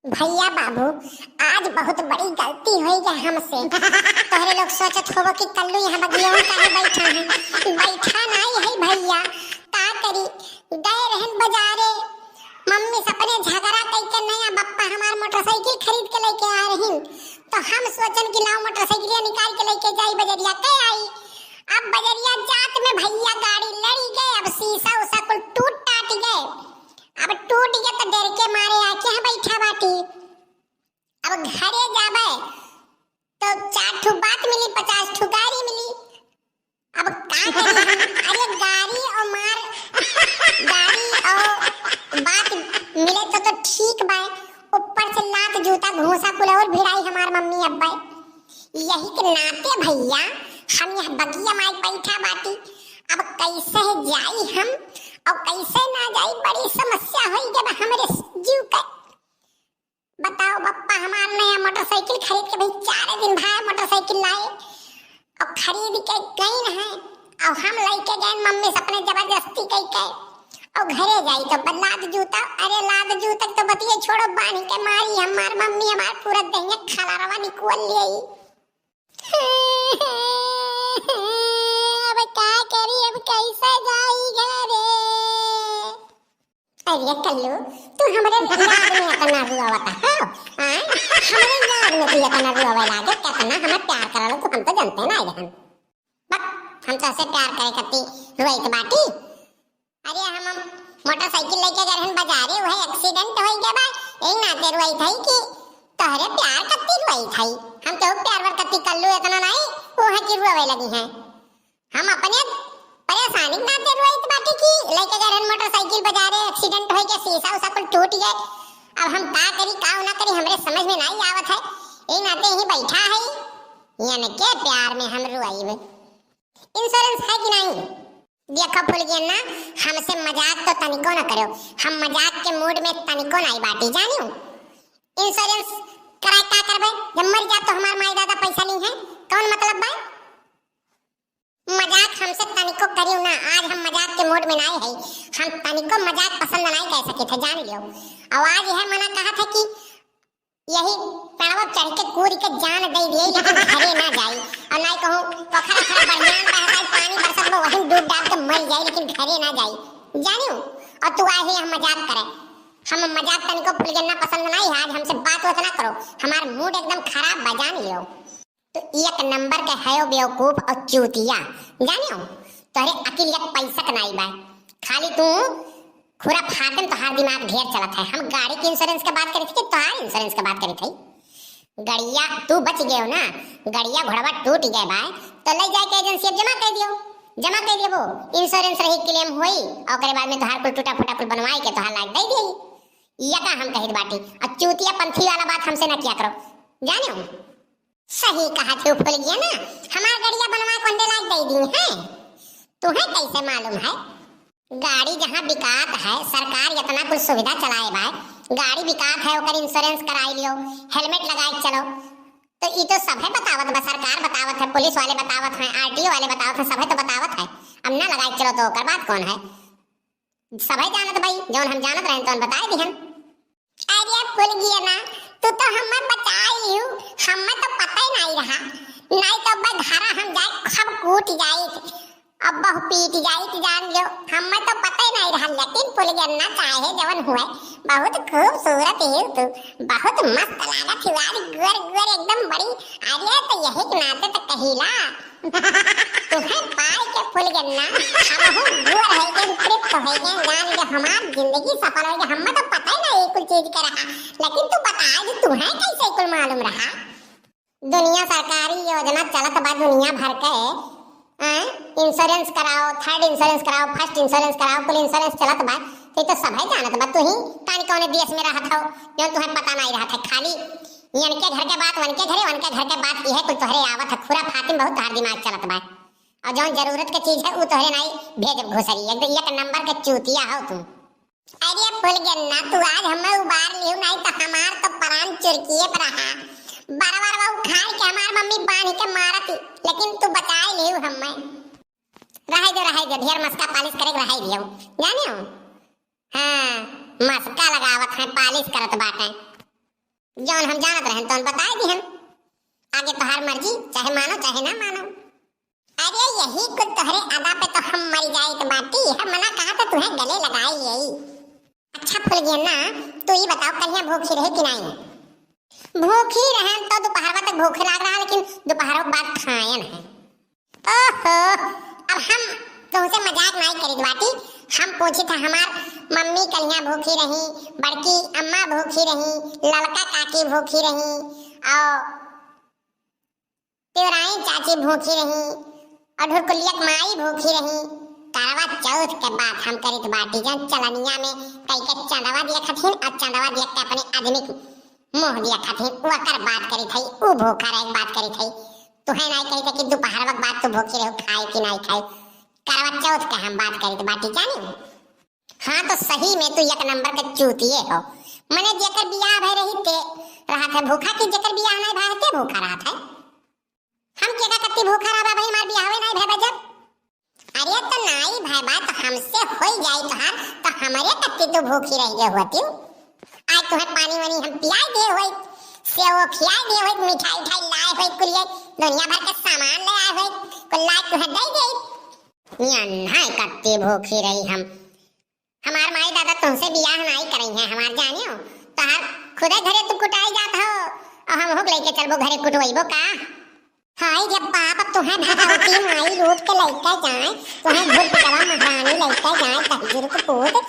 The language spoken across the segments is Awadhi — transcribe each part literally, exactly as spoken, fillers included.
भइया बाबू, आज बहुत बड़ी गलती होइ गै हमसे। तोहरे लोग सोचत होबो कि कल्लू यहाँ बगिया में काहे बैठा है। बैठा नाहीं है भइया, का करी, गए रहन बजारे, मम्मी से अपने झगड़ा कइके नया बप्पा हमार मोटरसाइकिल खरीद के लइके आ रहिन, तो हम सोचन कि लाओ मोटरसाइकिलिया निकाल के लइके जाई बजरिया, के आई। अब बजरिया जात में भइया गाड़ी लड़ी गए, अब शीशा उसा कुल टूट टाट गए। अब टूट गए तो डर के मारे आके यहाँ बैठा बाटी। अब घरे जाबे तो चार ठो बात मिली, पचास ठो गारी मिली। अब का करी हम? अरे गारी और मार, गारी और बात मिले तो, तो ठीक बा, ऊपर से लात जूता घूसा कुल और भिड़ाई हमार मम्मी अब्बा। यही के नाते भइया हम यहाँ बगिया माई बैठा बाटी। अब कैसे जाई हम और कैसे ना जाई, बड़ी समस्या होई जब हमरे जीव के। बताओ बप्पा, हमार नया मोटरसाइकिल खरीद के भाई चारे दिन भाई मोटरसाइकिल लाए और खरीद के गइन है और हम लइके गइन मम्मी से अपने जबरदस्ती कइके और घरे जाई तो ब-, लाद जूता, अरे लाद जूता तो बतिये छोड़ो, बांध के मारी हमार मम्मी, हमार पूरा दहिया खलारवा निकोल लेई। अब का करी, अब कैसे जाई घरे? अरे कल्लू, तू हमरे याद में इतना रुआवता हो, हाँ? हमरे याद में तू इतना रुआवे लागे, कितना हमें प्यार करल तू, हम तो जानते ना रहन। बक, हम तो से प्यार करे कती रुआइत बाटी। अरे हम, हम मोटरसाइकिल लइके गए रहन बजारे, वह एक्सीडेंट होइ गया बा, यही नाते रुआइत है कि तोहरे प्यार कती रुआइत है। हम तो प्यार वर कती कल्लू इतना नाहीं, वो है कि रुआवे लगी हैं। हम अपने परेशानी के नाते रोइत बाटी कि लइके गए रहन मोटरसाइकिल बजारे, एक्सीडेंट होइके शीशा उसा कुल टूट गए। अब हम का करी, का ना करी, हमरे समझ में नाहीं आवत है। यही नाते ही बैठा है, इनके प्यार में हम रोइब। इंश्योरेंस है कि नाहीं? देखो फुलगेना, हमसे मजाक तो तनिको ना करो, हम मजाक के मूड में तनिको नाहीं बाटी, जानियो। इंश्योरेंस कराए का करबे, जब मर जा तो हमार माई दादा पैसा ली हैं, कौन मतलब बा? मजाक हमसे तनिको करियो ना, आज हम मजाक के मूड में नाहीं है, हम तनिको मजाक पसंद नाहीं कर सके थे, जान लियो। और आज यह मना कहा था कि यही पेड़वा चढ़ के कूद के जान दे दिए, लेकिन घरे ना जाई। और नाहीं कहूँ पोखरा खड़ा बढ़िया बहता है, पानी बरसत में वहीं डूब डाब के मर जाई, लेकिन घरे ना जाई, जानियो। और तू आए ही हम मजाक करे, हम मजाक तनिको फुलगेना पसंद नाहीं है, आज हमसे बात उत ना करो, हमार मूड एकदम खराब बा, जान लियो। तो एक नंबर के हयो बेवकूफ और चूतिया, जानियो, तोहरे अकिल एक पैसा के नाई बा। खाली तू खुराफातन तोहार दिमाग ढेर चलत है। हम गाड़ी के इंश्योरेंस के बात करी थी कि तोहार इंश्योरेंस के बात करी थी? गड़िया तू बच गयो ना, गड़िया घोड़वा टूट गए बा, तो ले जाके एजेंसी अब जमा कर दियो, जमा कर दियो, वो इंश्योरेंस रही, क्लेम होई, और ओकरे बाद में तोहार कुल टूटा फूटा कुल बनवाए के तोहार लायक दे दिए। ये का हम कहित बाटी, और चूतिया पंथी वाला बात हमसे ना किया करो, जानियो। सही कहा तू फुलगेना, हमार गड़िया बनवा के ओंडे लाग दे दी है। तुहे कैसे मालूम है? गाड़ी जहाँ बिकात है, सरकार इतना कुछ सुविधा चलाए बा, गाड़ी बिकात है, ओकर इंश्योरेंस कराई लियो, हेलमेट लगाए के चलो। तो ई तो सभे बतावत बा, सरकार बतावत है, पुलिस वाले बतावत हैं, आरटीओ वाले बतावत हैं, सभे तो बतावत है। अब ना लगाए के चलो तो ओकर बात कौन है? सभे जानत भाई, जौन हम जानत रहन तौन बताए दिहन। अरे फुलगेना, तू तो हमें बचाई लिहू, हमें तो पता ही नहीं रहा, नहीं तो अब घरा हम जाए सब कूट जाइत, अब बहु पीट जाइत, जान लो, हमें तो पता ही नहीं रहा। लेकिन फुलगेना चाहे जवन हुए, बहुत खूबसूरत ही तू, बहुत मस्त लागत ही, आज गोर गोर एकदम बड़ी। अरे तो यही के नाते तो कहिला, तुहे पाए के फुलगेना, हमहू गोर है के तृप्त है के, जान के हमार जिंदगी सफल हो गई। हमें तो पता ही ना ये कुल चीज के रहा, लेकिन तू बता दे तुहे कैसे कुल मालूम रहा? दुनिया सरकारी योजना चलत बा दुनिया भर के, हैं? इंश्योरेंस कराओ, थर्ड इंश्योरेंस कराओ, फर्स्ट इंश्योरेंस कराओ, कुल इंश्योरेंस चलत बा, तो ये तो सभे जानत बा। तू ही कानी कौने देश में रहत हो, जो तुहे पता नहीं रहत है, खाली इनके घर के बात वनके घरे, वनके घर के बात इहे कुल तोहरे आवत है। खुराफातिन बहुत तोहार दिमाग चलत बा। और जौन जरूरत के चीज है, उ तोहरे नाई भेजब घुसरी। एकदम एक नंबर के चूतिया हो तू। अरे फुलगेना, तू आज हमें उबार लियो, नाई तो हमार तो प्राण चुरकिए पर रहा। बरवा उखाड़ के हमार मम्मी बांध के मारत, लेकिन तू बचाए लियो हमें। रहे दे, रहे दे, ढेर मस्का पालिश करे के रहे दियो, जानियो। हाँ, मस्का लगावत है, पालिश करत बाटे। जौन हम जानत रहन तौन बताए दिहन। आगे तोहार मर्जी, चाहे मानो चाहे ना मानो। अरे यही कुल तोहरे अदा पे तो हम मर जाइत बाटी। हम मना कहा तो तुहे गले लगाए यही। अच्छा फुलगेना, तू ई बताओ कलिया भूखी रहे कि नाई? भूखी रहन तो दोपहरवा तक भूख लाग रहा, लेकिन दोपहरों के बाद खायन है। ओहो, अब हम तुमसे मजाक नाई करित बाटी। हम पूछित है हमार मम्मी कलिया भूखी रही, बड़की अम्मा भूखी रही, ललका काकी भूखी रही, और तिवराइन चाची भूखी रही, और ढुरकुलिया के माई भूखी रही। करवा चौथ के बात हम करित बाटी, जन चलनिया में कई के चंदवा दिया खथिन, और चंदवा दिया के अपने आदमी के मुंह दिया खथिन, ओकर बात करित हई, ऊ भूखा रहे के बात करित हई। तुहे नाई कहित कि दोपहरवा के बाद तू भूखी रहो, खाए कि नाई खाए। करवा चौथ के हम बात करित बाटी, जानी? हाँ, तो सही में तू एक नंबर के चूतिए हो। मने जेकर बियाह भय रही ते रहत है भूखा, कि जेकर बियाह नाई भय ते भूखा रहत है। हम केका कत्ती भूखा रहबा भाई, हमार बियाहवे नाई भय बा जब। अरे तो नाई भय बा तो हमसे होई जाई तोहार, तो हमरे कत्ती तू भूखी रह गए होती। आज तुहे पानी वानी हम पियाई दे होई, सेव खियाई दे होई, मिठाई उठाई लाए होई, कुलिये दुनिया भर के सामान ले आए होई, कुल लाए तुहे दे दे। या नाई कत्ती भूखी रही हम। हमार माई दादा तुमसे बियाह नाई करई है, हमार जानियो। तोहार खुदे घरे तू कुटाई जात हो, और हम हुक लेके चलबो घरे कुटवइबो का? हाय रे बाप, तुहे भगवती माई रूप के लइके जाए, तुहे भूत पिटवा महारानी लइके जाए, दहिजुर के पूत,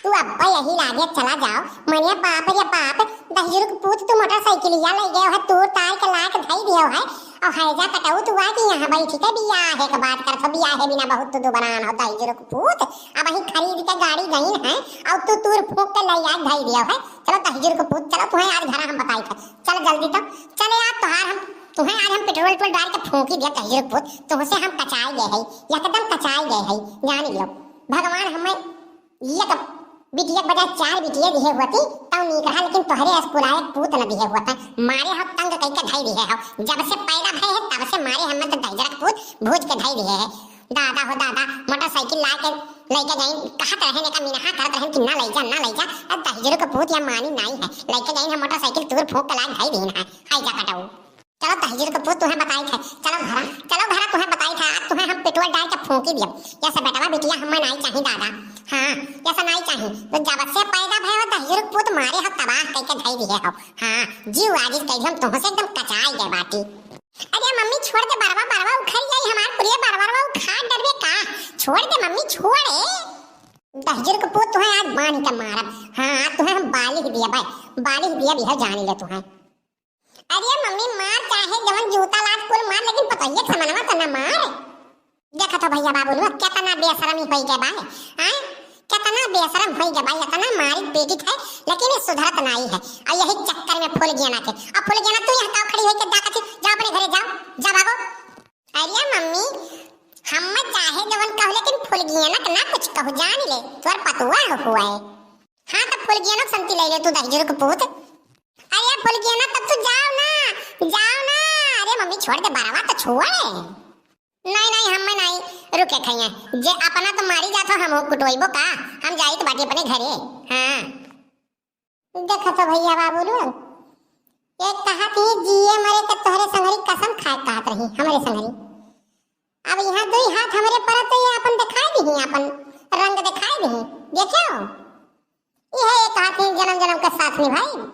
तू अब्बा यही लागे चला जाओ। मने बाप रे बाप, दहिजुर के पूत, तू मोटरसाइकिलिया लइ गयो है, तूर तार के लाके धई दियो है, और हैजा कटऊ तू आ कि यहाँ बैठ के बियाहे के बात करत हो, बियाहे बिना बहुत तू दुबरान हो, दहिजुर के पूत। अब ही खरीद के गाड़ी गईन है, और तू तूर फूंक के लई आज धई दियो है। चलो दहिजुर के पूत, चलो तुहे आज घरा हम बताई थे, चल जल्दी तो, चले आज तोहार हम, तुहे आज हम पेट्रोल उट्रोल डाल के फूंकी दिया दहिजुर के पूत, तुहसे हम कचाए गए है, एकदम कचाए गए है, जान लियो। भगवान हमें एक बिटिया के बजाय चार बिटिया दिहे होती, तब नीक रहा, लेकिन तोहरे अस कुलायक पूत न दिहे होता। मारे हो तंग कई के धई दिहे हो। जब से पैदा भय है, तब से मारे हमें तो दहिजरक पूत भूज के धई दिहे है। दादा हो दादा, मोटरसाइकिल ला के लइके जाइन, कहत रहन, एका मिनहा करत रहन कि ना लइ जा, ना लइ जा। अब दहिजरू के पूत या मानी नाई है, लइके जाइन हम मोटरसाइकिल तूर फूंक के लाग धई दीन है। हाय जा कटऊ। चलो दहिजरू के पूत, तुहे बताई थे, चलो घरा, चलो घरा, तुहे बताई थे, आज तुहे हम पेट्रोल डाल के फूंकी दियब। या से बेटवा बिटिया हमें नाई चाही दादा। हाँ, या से नाई चाही। तो जब से पैदा भय हो दहिजरू के पूत मारे हो तबाह कई के धई दिहे हो। हाँ, जीव आजिज कई हम तुहसे एकदम कचाई गए बाटी। अरे मम्मी छोड़ दे बरवा, बरवा उखड़ जाई हमार पुरिया, बरवा, बरवा उखाड़ डरबे का? छोड़ दे मम्मी, छोड़ ए। दहिजरू के पूत तुहे आज बांध के मारब। हाँ, तुहे हम बालिग दिया भाई, बालिग दिया भी है, जान ले तुहे। अरे मम्मी मार चाहे जवन जूता लात कुल मार, लेकिन पतोहिया के समनवा तो ना मार। देखत हो भैया बाबू लोग, केतना बेशरमी होई गए बा, हैं? केतना बेशरम होई गए बा, एतना मारी पीटित है, लेकिन ये सुधरत नाई है। और यही चक्कर में फूल गेना के, अब फूल गेना तू यहाँ का खड़ी होई के जा कथी, जा अपने घरे जाओ, जा भागो। अरे मम्मी, हम चाहे जवन कहू, लेकिन फूल गेना के ना कुछ कहू, जान ले, तोर पतुआ हो हुआ है। हाँ, तो फुलगियनो के संती ले ले तू दहिजरू के पूत। अरे फुलगियना, तब तू जाओ ना, जाओ ना। अरे मम्मी छोड़ दे, बरवा तो छोड़। नहीं, नहीं, हम नहीं रुके खइए। जे अपना तो मारी जात हो, हम कुटोइबो का? हम जाइत बाटी अपने घरे। हाँ। देखत हो भैया बाबू लोग, एक कहत ही जिए मरे के तोहरे संगरी कसम खाए कहत रही, हमरे संगरी। अब यहाँ दुई हाथ हमरे परत तो ये अपन दिखाई दिही, अपन रंग दिखाई दिही। देखियो, यह एक हाथ ही जन्म जन्म का साथ निभाई।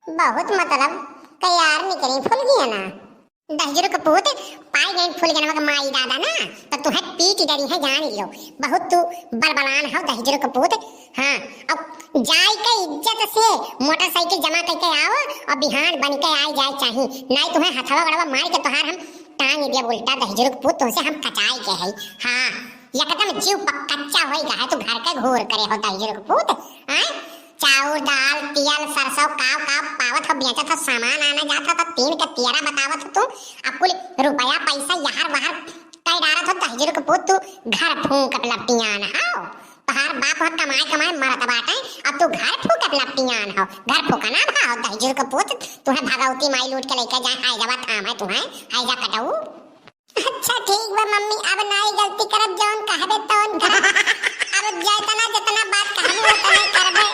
बहुत मतलब तैयार निकली फुलगियना। दहिजरू के पूत पाई गई फुलगियनवा के माई दादा ना, तो तुहे पीट डरी है जान लियो। बहुत तू बलबलान हो दहिजरू के पूत। हाँ, अब जाई के इज्जत से मोटरसाइकिल जमा करके आओ और बिहान बन के आई जाए चाही, नहीं तुम्हें हथवा गड़वा मार के तोहार हम टांग दिया उल्टा दहिजरू के पूत, तुमसे हम कचाई के है। हाँ, एकदम जीव पक-, कच्चा होई गा है, तू घर के घोर करे हो दहिजरू के पूत। हैं? चाउर, दाल, तियल, सरसों, काव, काव पावत हो, बेचत हो, सामान आना जात हो, तो तीन के तियरा बतावत हो तू। अब कुल रुपया पैसा यहर वहर कई डारत हो दहिजरू के पूत, तू घर फूंक लपटियान हो। तोहार बाप हो कमाए कमाए मरत बाटे, अब तू घर फूकत लपटियान हो। घर फूकना भा हो दहिजरू के पूत, तुहे भगवती माई लूट के लेके जाए, हाय जवा थाम है तुहे, हाय जा कटऊ। अच्छा ठीक बा मम्मी, अब नाई गलती करब, जौन कहबे तौन करब। अब जेतना जेतना बात कहबे ओतने करबे।